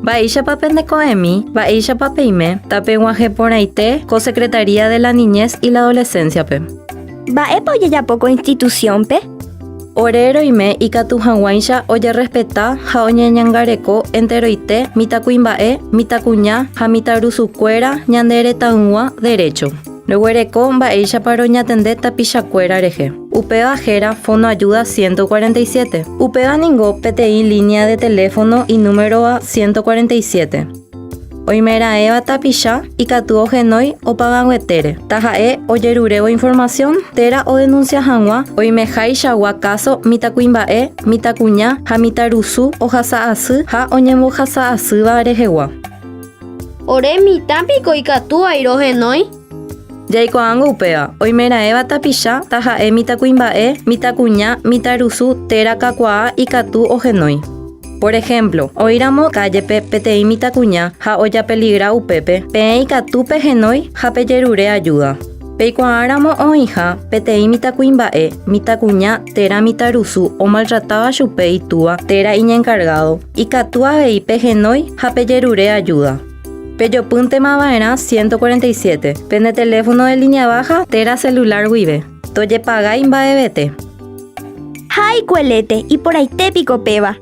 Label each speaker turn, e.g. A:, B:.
A: Mba'éichapa pendeko'ẽmi, mba'éichapa peime, tapeg̃uahẽ porãite ko Secretaría de la Niñez y la Adolescencia-pe.
B: Mba'épa ojejapo ko institución-pe?
A: Ore roime ikatu hag̃uáicha ojerrespeta ha oñeñangareko enteroite mitãkuimba'e, mitãkuña ha mitãrusukuéra ñande retãygua derécho. Roguereko mba'éichapa roñatende tapichakuéra rehe. Upéva héra Fonoayuda 147. Upéva ningo peteĩ línea de teléfono inúmerova 147. Oimeraẽva tapicha ikatu ohenói opagãguetére, taha'e ojerurévo informasión térã odenunsia hag̃ua oimehaichagua káso mitãkuimba'e, mitãkuña ha mitãrusu ohasa asy ha oñembohasa asýva rehegua.
C: Ore mitã piko ikatu vai rohenói?
A: Jaikuaángo upéva, oimeraẽva tapicha, taha'e mitãkuimba'e, mitãkuña, mitãrusu térã kakuaa ikatu ohenói. Por ehémplo, oĩramo kállepe peteĩ mitãkuña ha ojapeligra upépe, peẽ ikatu pehenói ha pejerure ajúda. Peikuaáramo oĩha peteĩ mitãkuimba'e, mitãkuña térã mitãrusu omaltratáva chupe itúa térã iñenkargádo, ikatu avei pehenói ha pejerure ajúda. Pejopýntema va'erã 147, pende teléfono de línea baja térã celular guive. Tojepagái mba'evete.
B: Ha ikuelete, iporãite piko péva!